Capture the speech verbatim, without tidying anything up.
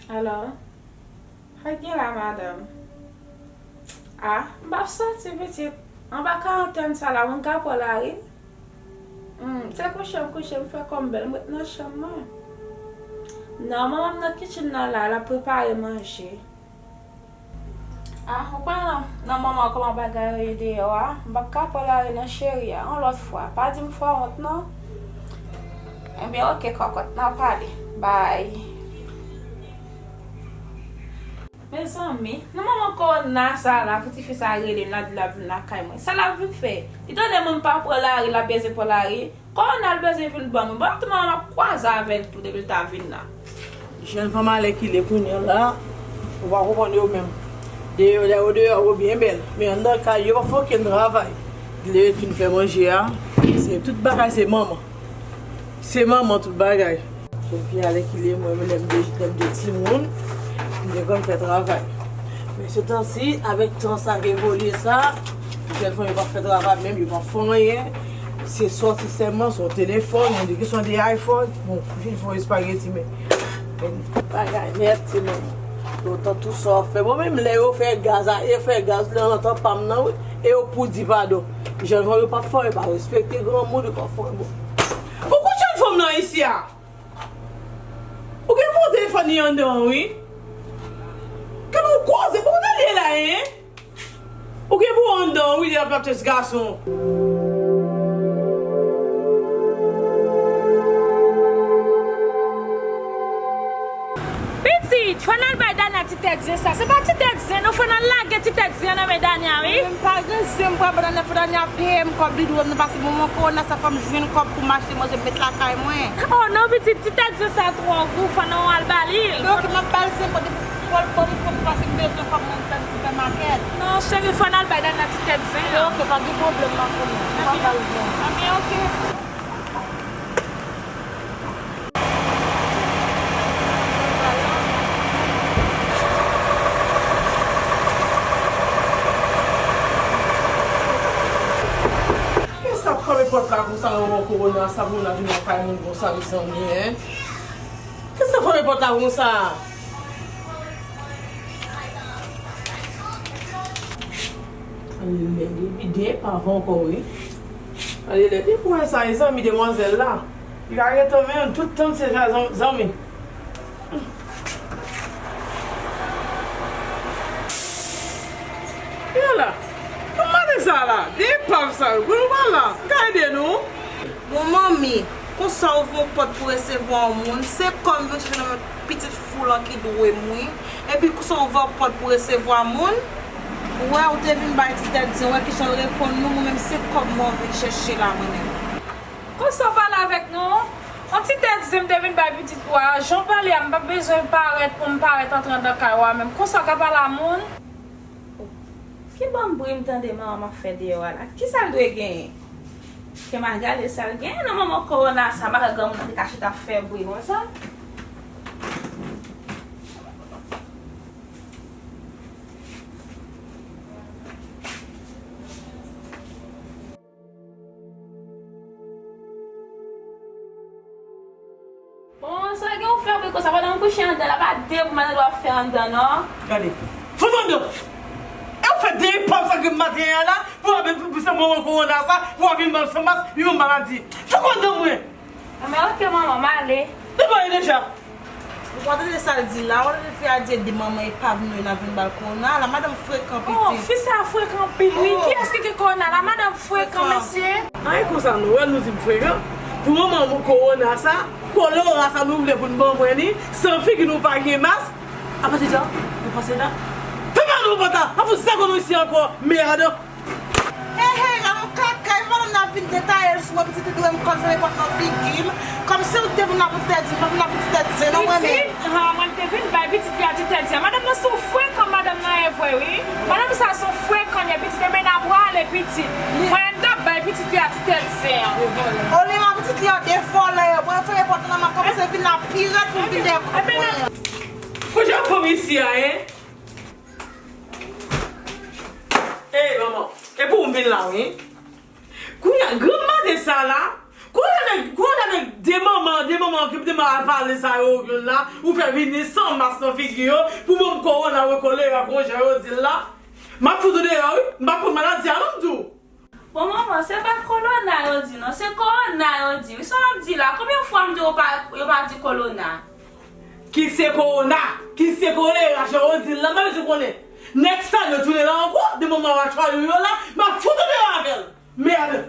Alo? Sa k gen la, madanm? A, m p ap sòti, pitit. Anba karantèn sa la, moun ka pran lari? Hmm, se kouche m kouche, m fè kò m bèl, m ret nan chanm mwen. Non, manman m nan kichen nan la, l ap prepare manje. A, ou konnen nan, nan manman kòman bagay yo ye deyò a, m p ap ka pran lari non, cheri a, yon lòt fwa. Pa di m fè w wont non. Ebyen, oke, kòkòt, n a pale. Bay. Mezanmi, nan moman kowona sa la, pou tifi sa rele m, l ap di l ap vin lakay mwen. Sa l ap vin fè? Li tande moun pa pran lari, l ap beze pran lari. Kowona l beze vin ban mwen. Bon, tout moman m ap kwaze avè l tou depi l ta vin la. Jèn fanm alèkile kounye a la, ou pa konprann yo menm. Deyò, deyò, deyò, yo byen bèl. Men anndan kay yo, pa fè okenn travay. Lè yo fin fè manje a, se tout bagay se manman. Se manman tout bagay. Jèn fi alèkile, mwen menm lè m de, lè m de timoun, m te konn fè travay. Men se tansi, avèk tan sa k evolye sa, jèn fanm yo p ap fè travay menm, yo p ap fè anyen. Se sòti sèlman, se yon telefòn, yon de kesyon de iPhone. Bon, jis fè yon espageti, men, men bagay nèt, se menm. Lontan tou sa w ap fè. Bon, menm lè yo fè gaz a, yo fè gaz nan tan pa m nan, wi. E yo pou di padon. Jèn fanm yo p ap fè anyen, yo pa respekte granmoun, yo p ap fè anyen. Bon. Ou kout jèn fanm nan isi a? Ou gen pou telefòn li anndan, wi. Kè nou koze, pou kote li ye la, en? Ou gen pou anndan, wi, li ap ap tès gason. Pitit, fò n al bay Dania ti tèt zen sa. Se pa ti tèt zen, non, fò n al lage ti tèt zen nan men Dania, wi. Mwen pa gen zen, m pral ban Dania, fò Dania peye m kòb li dwe m nan, paske moman kowona sa fò m jwenn kòb pou m achte manje m met lakay mwen. Oh non, pitit, ti tèt zen sa twò gou, fò n al ba li l. Men oke, m ap ba l zen, kote pou l ban m kòb, paske m bezwen kòb mwen fè, fè makèt. Non, cheri, fò n al bay Dania ti tèt zen an. Men oke, pa gen pwoblèm, m ap konnen. M ap ba l zen. Ebyen, oke. Kiyès k ap frape pòt la konsa nan moman kowona sa pou moun ap vin lakay moun konsa, mezanmi, en? Kiyès k ap frape pòt la konsa? Ann lè depi de epav ankò, wi. Ann lè depi wè sa, mezanmi, demwazèl la. Li ka rete men tout tan se sa, zan-, zanmi. Yo la. Kòman maten sa la? De epav sa yo. Pou nou pa la. M ka ede nou? Bon, manmi, konsa ou ouvè yon pòt pou resevwa yon moun, se kòm yon chèche nan men pitit fou lan ki dwe m, wi. Epi konsa ou ouvè yon pòt pou resevwa moun. Ou wè, ou te vin bay ti tèt zen, ou wè kijan l reponn nou, mwen menm se kòb mwen vin chèche la, mwen menm. Konsa w pale avèk nou? On ti tèt zen m te vin bay pitit ou a, jan w pale a, m pa bezwen parèt pou m parèt antre anndan kay ou a menm. Konsa w ka pale a moun? Oh, ki bann bri m tande manman m ap fè deyò a la? Kisa l dwe genyen? Ke m al gade sa l genyen nan moman kowona sa, m pa kwè granmoun nan te ka chita ap fè bri konsa. Bon, sa gen ou fè bri konsa pandan m kouche anndan la, pa de bri madanm ap fè anndan non. Gade, fout anndan. E ou fè de epav sa ke maten an la, pou w ap pou se moman kowona sa, pou w ap vin ban m san mas, vin ban m maladi. Fout anndan mwen. Anben, oke, manman, m ale. Devan e deja. Ou pa tande sa l di la, ou tande fi a di ede manman epav nou yo nan vin ba l kowona. La madanm frekan piti. Oh, fi sa frekan anpil, wi. Oh. Kiyès ki gen kowona? La madanm frekan, mesye. Ay, konsa nou wè, nou di m frekan. Pou moman kowona sa, kolera sa nou vle pou n ban mwen li, san figi nou pa gen mas. Apa deja, nou panse la. Fè pa nou pòt la, pa fout zagò nou isi ankò, mèd. Hey, hey, la m kaka, e madanm nan vin detaye l sou mwen, pitit li dwe m kòb, fè nenpòt nan figi m. Kòmsi ou te vin la pou tèt di, pa vin la pou tèt zen, non, mwen menm. Pitit, ha, mwen te vin bay pitit li a ti tèt zen. Madanm nan se yon frekan, madanm nan ye vre, wi. Madanm sa se yon frekan, li ye pitit, ebyen n a prale, pitit. Mwen, m t ap bay pitit li a ti tèt zen an. Olye pitit li a de vòlè yo, mwen fè nenpòt nan m ap kòmanse vin la pi rèd pou m vin dèyè kòb mwen. Pou jan fanmi isi a, en? Ey, manman, e pou ou m vin la, wi. Kounye a, granm maten sa la, Kote nèg, kote nèg de manman, de manman ki de manman pale sa yo youn la, ou fè vini san mas nan figi yo, pou ban m kowona, wi, kolera, konjè yo di l la. M ap fout ou deyò, wi. M p ap pran maladi a non, m di w. Bon, manman, se pa kolona yo di non, se kowona yo di. Wi, sa w ap di la? Konbyen fwa m di w pa, yo pa di kolona? Ki se kowona, ki se kolera, jan yo di l la, m pa bezwen konnen. Next time yo tounen la ankò, de manman w a chwazi yo la, m ap fout ou deyò avè l. Merde!